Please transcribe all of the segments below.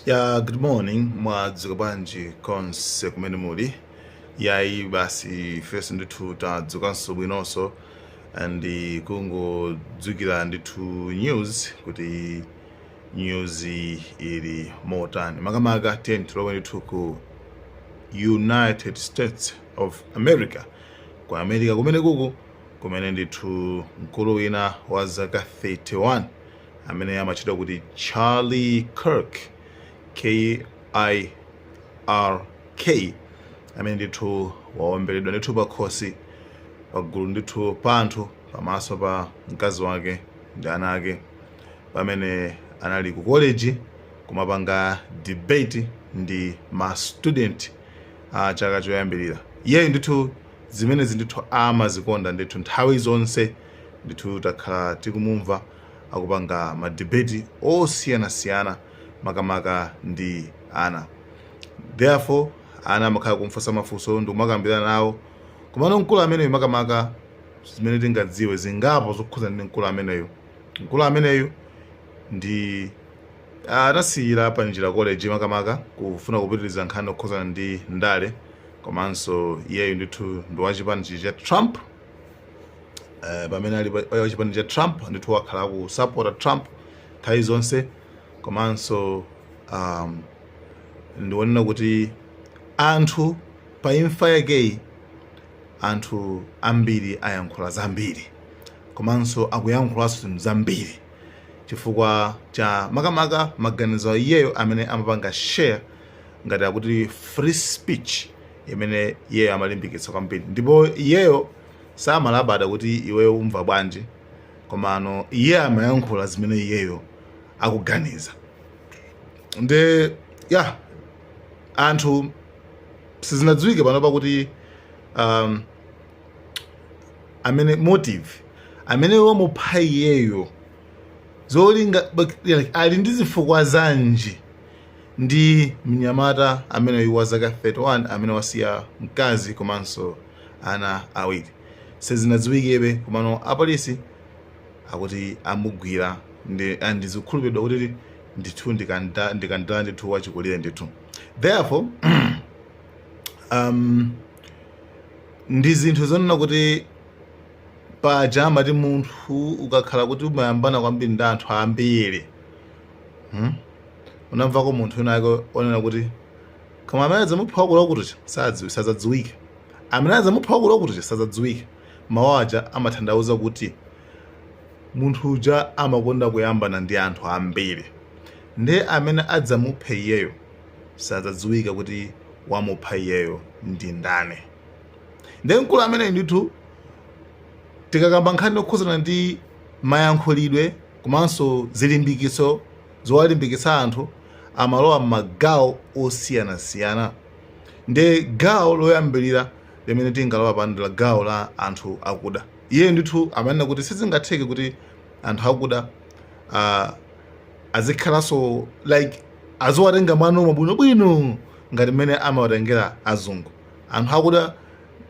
Ya, good morning, mwadzuka bwanji konse kumene muli? Yayi basi, ifenso ndithu tadzukanso bwinonso and kungodzukira ndithu news kuti news ili motani. Makamaka tiyeni tilowe ndithu ku United States of America, ku America kumene kuku kumene ndithu mkulu wina wa zaka 31 amene amatchedwa kuti Charlie Kirk, Kirk, amene ndithu waomberedwa ndithu pakhosi pagulu ndithu pa anthu pamaso pa mkazi wake ndi ana ake pamene anali ku college kumapanga debate ndi ma student a chaka choyambirira. Iyeyo ndithu zimenezi ndithu amazikonda ndithu nthawi zonse. Ndithu takhala tikumumva akupanga ma debate osiyanasiyana, makamaka ndi ana. Therefore ana amakhala kumfunsa mafunso ndi kumakambirana nawo. Komano mkulu ameneyo, makamaka zimene tingadziwe zingapo zokhuza ndi mkulu ameneyo, mkulu ameneyo ndi anasiyira panjira college makamaka kufuna kupitiriza nkhani yokhuzana ndi ndale. Komanso iyeyo ndithu ndi wachipani cha Trump. Pamene ali wachipani cha Trump ndithu wakhala kusapota Trump nthawi zonse. Komanso ndionena kuti anthu pa imfa yakeyi, anthu ambiri ayankhula zambiri, komanso akuyankhulanso zinthu zambiri chifukwa cha makamaka maganizo iyeyo amene amapanga share ngati akuti free speech imene iyeyo amalimbikitsa kwambiri. Ndipo iyeyo samalabada kuti iweyo umva bwanji, komano iye amayankhula zimene iyeyo akuganiza. Nde ya, anthu sizinadziwike panopa kuti amene motive amene wamupha iyeyo, zolinga like, ali ndi zifukwa zanji ndi mnyamata amene wa zaka 31 amene wasiya mkazi komanso ana awiri, sizinadziwikebe. Komano apolisi akuti amugwira ndi andizikukhulupirira kuti ndithu ndikandala ndithu wachikulire ndithu. Therefore ndi zinthu zonena kuti paja amati munthu ukakhala kuti umayambana kwambiri ndi anthu ambiri, Unamvako munthu winake onena kuti koma amene adzamupha wakuluakulu sadziwi, sadzadziwika, amene adzamupha wakuluakulu sadzadziwika. Mawu aja amatanthauza kuti munthu uja amakonda kuyambana ndi anthu ambiri, ndi amene adzamuphe iyeyo sadzadziwika kuti wamupha iyeyo ndi ndani. Ndi mkulu amene ndithu tikakamba nkhani yokhuzana ndi mayankhulidwe komanso zilimbikitso zowalimbikitsa anthu, amalowa m'magawo osiyanasiyana. Ndi gawo loyambirira limene tingalowa pano ndi la gawo la anthu akuda. Iye ndithu amanena kuti sizingatheke kuti anthu akuda azikhalanso like aziwatenga mwanoma bwinobwino ngati mmene amawatengera azungu. Anthu akuda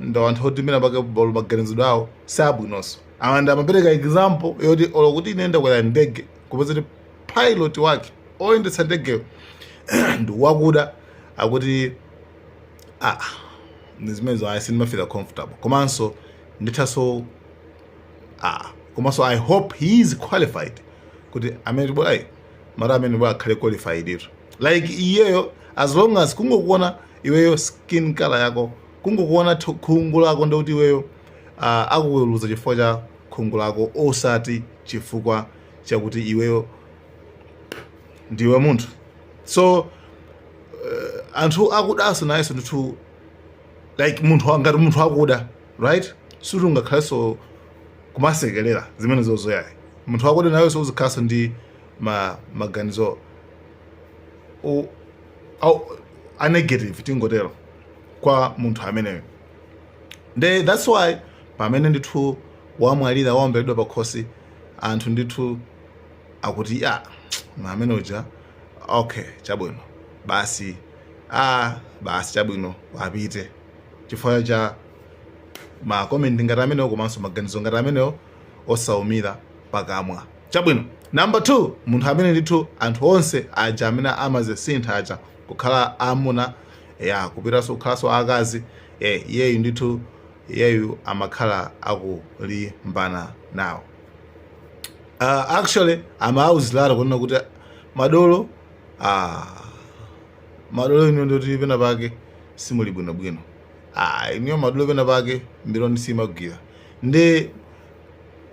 ndi anthu oti mene pake maganizidwe awo sabwinonso. Amanda amapereka example yoti olo kuti ine ndakwera ndege, kupeza kuti pilot wake oyendetsa ndegeyo ndi wakuda, akuti ah, ndi zimenezo ayi, sindimafeel comfortable. Komanso ndithaso ah, komanso I hope he is qualified kuti amene tibwerayi mara amene bwa akhale qualified itu. Like iyeyo, as long as kungokuona iweyo skin color yako, kungokuona khungu lako, ndikuti iweyo akuweruza chifukwa cha khungu lako osati chifukwa chakuti iweyo ndiwe munthu. So anthu akudanso nayenso ndithu like munthu ngati munthu akuda, right, suti ungakhalenso kumasekelera zimene zozoyayi. Munthu akuda nayenso uzikhalanso ndi maganizo a negative, tingotero, kwa munthu ameneyo. Nde that's why pamene ndithu wamwalira, waomberedwa pakhosi, anthu ndithu akuti ya, amene uja, okay, chabwino basi, ah, basi chabwino, apite, chifukwa cha ma comment ngati amenewo komanso maganizo ngati amenewo osaumira pakamwa. Chabwino, number 2, munthu amene ndithu anthu onse aja amene amazisintha aja kukhala amuna ya kupitanso kukhalanso akazi, iyeyu ndithu, iyeyu amakhala akulimbana nawo. Actually amauziratu kunena kuti madolo, madolo inu ndoti pena pake simuli bwinobwino, inuyo madolo pena pake mbironi simagwira. Ndi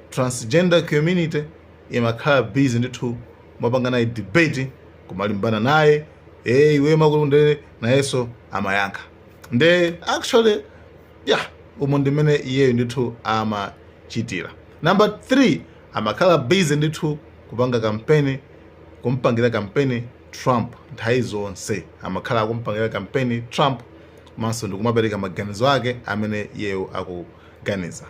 transgender community imakhala busy ndithu mapanga naye debate, kumalimbana naye, iwe makulu, nde nayenso amayankha. Nde actually, yeah, umo ndimene iyeyo ndithu amachitira. Number 3, amakhala busy ndithu kupanga kampeni, kumpangira kampeni Trump. Nthawi zonse amakhala akumpangira kampeni Trump, komanso ndikumapereka maganizo ake amene iyeyo akuganiza.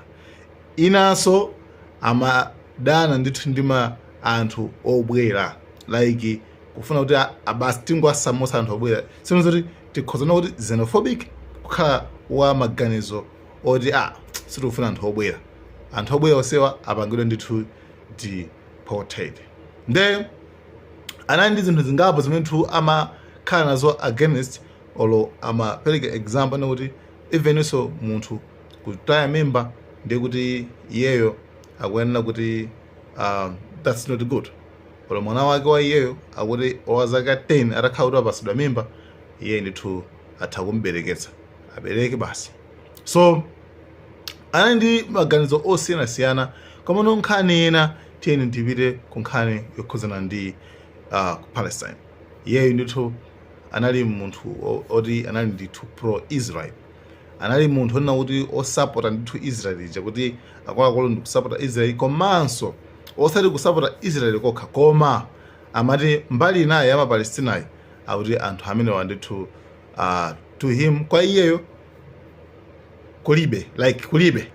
Inanso amadana ndithu ndi ma anthu obwera, like kufuna kuti abasi tingowasamusa anthu obwera. Sinozoti tikhozana kuti xenophobic, kukhala wa maganizo oti sitikufuna anthu obwera, anthu obwera onsewa apangidwe ndithu deported. Nde anali ndi zinthu zingapo zimene ndithu amakhala nazo against. Olo amapereka example kuti evenso munthu kutaya mimba, ndiye kuti iyeyo akuyenera kuti that's not good. Olo mwana wake wa iyeyo akuti wa zaka 10 atakhala kuti wapasidwa mimba, iye ndithu atha kumbereketsa, abereke basi. So anali ndi maganizo osiyanasiyana. Komano nkhani ina, tiyeni tipite ku nkhani yokhuzana ndi Palestine. Iyeyo ndithu anali munthu oti anali ndithu pro Israel, anali munthu onena kuti osapota ndithu Israel ija, kuti akuluakulu ndikusapota Israel. Komanso osati kusapota Israel kokha, koma amati mbali inayi ya Mapalestinayi, akuti anthu amenewa ndithu, to him, kwa iyeyo kulibe, like kulibe.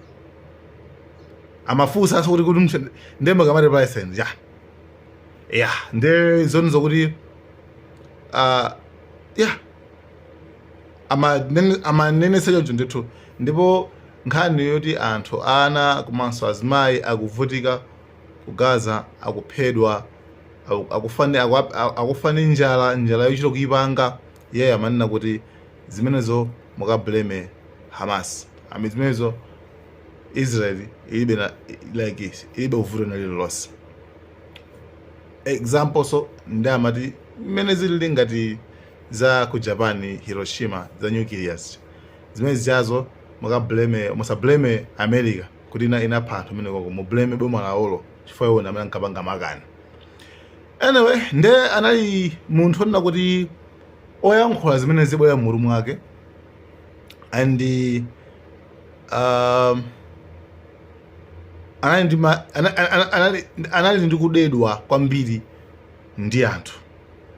Amafunsa kuti ndemwe kamati Palestine ya nde zoni zokuti ya amanenesa choncho ndithu. Ndipo nkhani yoti anthu, ana komanso azimayi akuvutika ku Gaza, akuphedwa, akufa ndi njala, njala yochita kuipanga, iye amanena kuti zimenezo mukablame Hamas, ami zimenezo Israel ilibe na, like ilibe uvuto na lililonse. Example, so ndi amati mmene zilili ngati za ku Japan, Hiroshima, za nucleus zimene zijazo, mukablame, musablame America kuti inapha anthu amene koko, mublame boma lawolo chifukwa iwo amene ankapanga makani. Anyway, nde anali munthu onena kuti oyankhula zimene zibwera mmutu mwake and anali ndi anali ndi kudedwa kwambiri ndi anthu,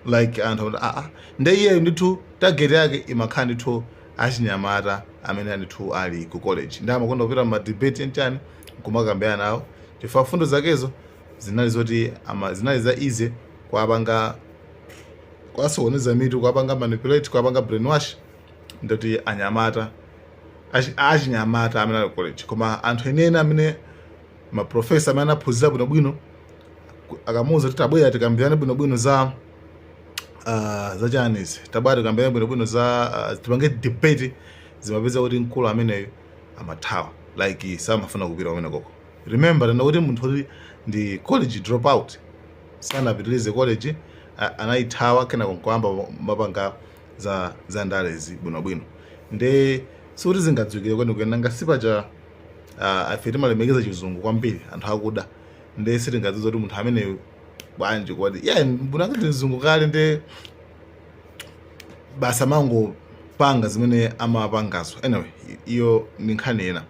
like anthu akuti nde iyeyo ndithu target yake imakhala ndithu achinyamata amene ndithu ali ku college. Ndi amakonda kupita ma debate nchani, kumakambirana nawo, chifukwa fundo zakezo zinali zoti zinali za easy kuwapanga, kuwasokoneza mitu, kuwapanga manipulate, kuwapanga brainwash. Ndoti anyamata, achinyamata amene ali ku college. Koma anthu enene amene maprofesa amene anaphunzira bwinobwino, akamuwuza kuti tabwera tikambirane bwinobwino za chanizi, tabwera tikambirane bwinobwino za tipange debate, zimapeza kuti mkulu ameneyo amathawa, like samafuna kupita kumene koko. Remember tena kuti munthu kuti ndi college dropout, sanapitilize college, anayithawa, kenako nkoyamba mapanga za ndalezi bwinobwino. Nde sikuti zingadziwikire kwenikweni, nanga sipacha ife timalemekeza chizungu kwambiri, anthu akuda, nde sitingadziwe kuti munthu ameneyu bwanji kodi. Yeah, mbunanga ndi mzungu kale, nde basa mangopanga zimene amapangazo. Anyway, iyo ndi nkhani ina.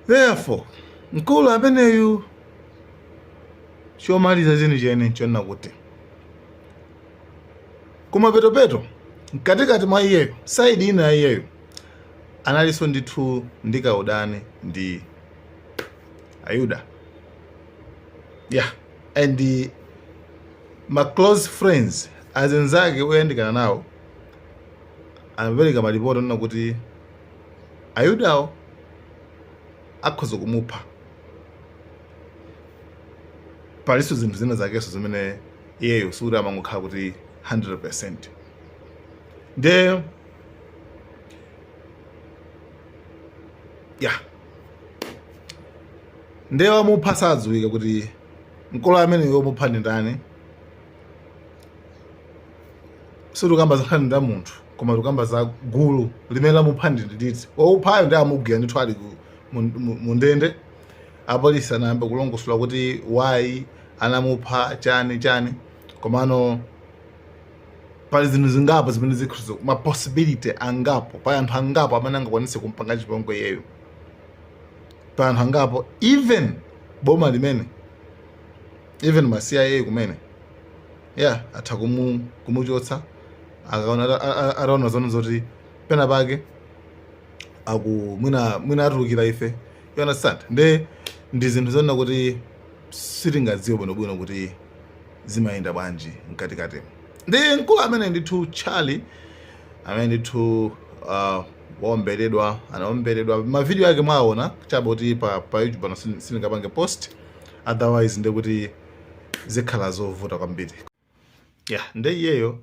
Therefore mkulu ameneyu, chomaliza chenicheni nchonena kuti kumapetopeto, mkatikati mwa iyeyo, side ina ya iyeyo, analinso ndithu ndi kaudani ndi Ayuda. Yeah, and ma close friends, azenzake oyandikana nawo, amapereka malipoti onena kuti Ayudawo akhoza kumupha. Palinso zinthu zina zakenso zimene iyeyo sikuti amangokhala kuti 100%. Nde ya nde wamupha sadziwika kuti mkulu amene wamupha ndi ndani. Sitikamba za nkhani za munthu, koma tikamba za gulu limene lamupha ndi liti. Wamuphayo ndi amugwira ndithu, ali mu ndende. Apolisi anayamba kulongosola kuti why anamupha, chani chani, komano pali zinthu zingapo zimene zikhoza, ma possibility angapo. Pali anthu angapo amene angakwanise kumpanga chipongwe iyeyo, pali anthu angapo, even boma limene, even ma CIA kumene, yeah, atha kumuchotsa akaona ataona zone zoti pena pake aku mwina atulukira ife, you understand? Nde ndi zinthu zonena kuti sitingadziwe bwinobwino kuti zimayenda bwanji mkatikati. Ndi mkulu amene ndithu Charlie, amene ndithu waomberedwa, anaomberedwa. Mavidiyo ake mwaona, chabe kuti pa YouTube pano sindingapange post, otherwise ndekuti zikhala zovuta kwambiri. Yeah, nde iyeyo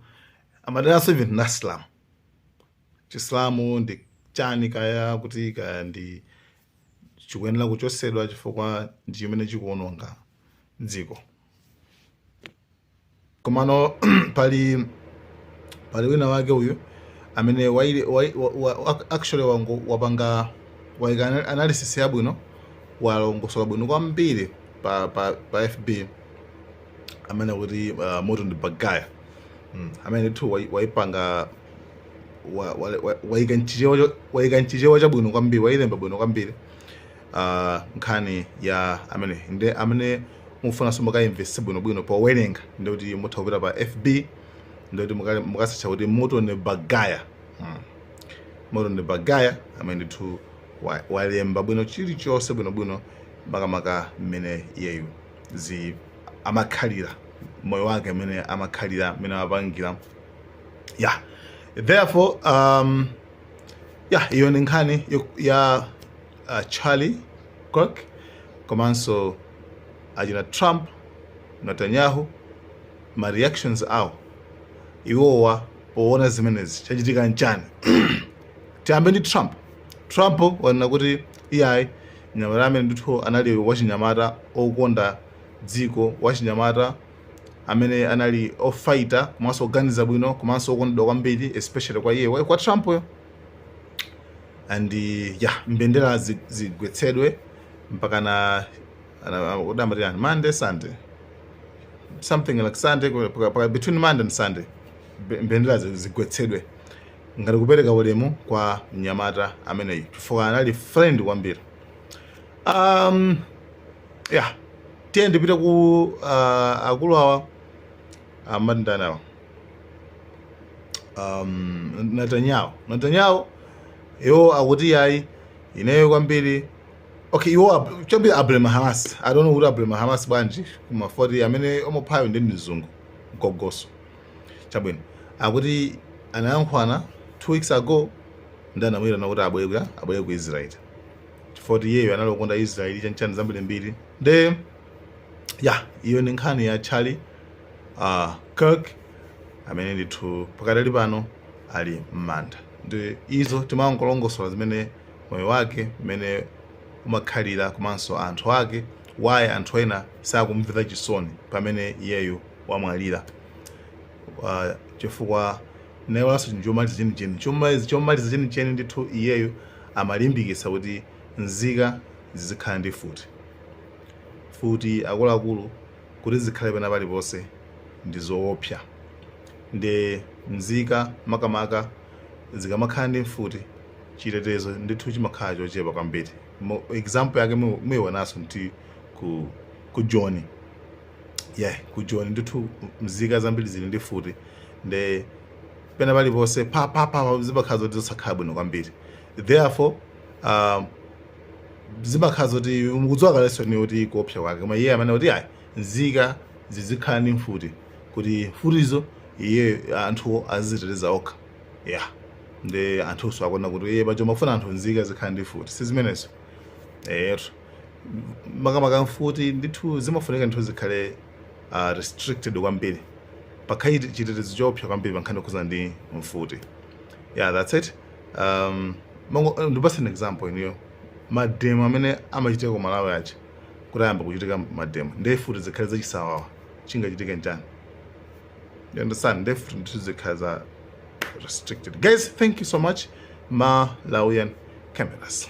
amadananso even na Islam. Chisilamu ndi chani, kaya kuti kaya ndi chikuyenera kuchosedwa chifukwa ndi chimene chikuononga dziko. Komano pali wina wake uyu amene actually wango wapanga, waika analysis yabwino, walongosola bwino kwambiri pa FB, amene kuti moto ndi bagaya, amene ndithu waipanga waika mchichewa chabwino kwambiri, wailemba bwino kwambiri nkhani ya amene. Nde amene mufunanso mukayimvetse bwinobwino powerenga, ndikuti mutha kupita pa FB, ndikuti mukasearcha kuti moto ndi bagaya, Moto ndi bagaya, amene ndithu walemba bwino chilichonse bwinobwino, makamaka mmene iyeyu zi amakhalira moyo wake, mmene amakhalira, mmene amapangira. Yeah, therefore yeah, iyo ndi nkhani ya Charlie Kirk komanso achina Trump, Netanyahu, ma reactions awo iwowa poona zimenezi, chachitika nchani. Tiyambe ndi Trump. Trump wanena kuti iyayi, mnyamata amene ndithu anali wachinyamata okonda dziko, wachinyamata amene anali ofighter komanso oganiza bwino komanso okondedwa kwambiri, especially kwa iye, kwa Trump yo. And yeah, mbendera zigwetsedwe mpaka na kudamati yani Monday, Sunday, something like Sunday, between Monday and Sunday, mbendera zigwetsedwe ngati kupereka ulemu kwa mnyamata ameneyu chifukwa anali friend kwambiri. Yeah, tiye ndipite ku akulu awa, amati ndani awa, Netanyahu. Netanyahu iwo akuti yayi, ineyo kwambiri, okay, iwo chambiri ablame Hamas. I don't know kuti ablame Hamas bwanji, kuma 40 amene omuphayo ndi mzungu mgogoso. Chabwino, akuti anayankhwana 2 weeks ago ndi anamuyitana kuti abwere ku Israel chifukwa iyeyo anali kukonda Israel, chanchani, zambirimbiri. Nde ya, iyo ndi nkhani ya Charlie Kirk amene ndithu pakadali pano ali m'manda. Ndi izo timangolongosola zimene moyo wake mmene umakhalira komanso anthu ake, why anthu ena sakumvera chisoni pamene iyeyo wamwalira, chifukwa nayewanso chinthu chomaliza chenicheni, chomaliza chenicheni ndithu, iyeyo amalimbikitsa kuti nzika zizikhala ndi mfuti. Mfuti, akuluakulu, kuti zikhale pena paliponse ndi zoopsa. Ndi nzika makamaka zikamakhala ndi mfuti, chitetezo ndithu chimakhala chochepa kwambiri. Example yake muyionanso nti ku Joni. Yeah, ku Joni ndithu mzika zambiri zili ndi mfuti, nde pena paliponse pa pa pa zimakhala zoti zosakhala bwino kwambiri. Therefore zimakhala zoti mukudziwa kalenso ni kuti kuopsa kwake. Koma iye amene kuti ayi, nzika zizikhala ndi mfuti kuti mfutizo iye anthu aziziteteza okha. Yeah, ndi anthunso akuona kuti iye pacho mafuna anthu nzika zikhala ndi mfuti, si zimenezo? Etu. Makamaka mfuti ndithu zimafunika ndithu zikhale restricted kwambiri, pakhale chitetezo choopsa kwambiri pa nkhani yokhuzana ndi mfuti. Yeah, that's it. Ndipase an example iniyo, mademo amene amachitika ku Malawi aja, kuti ayamba kuchitika mademo, ndiye futi zikhale zachisawawa, chingachitike nchani? You understand? Ndiye futi ndithu zikhale za restricted. Guys, thank you so much. Malawian Cameras.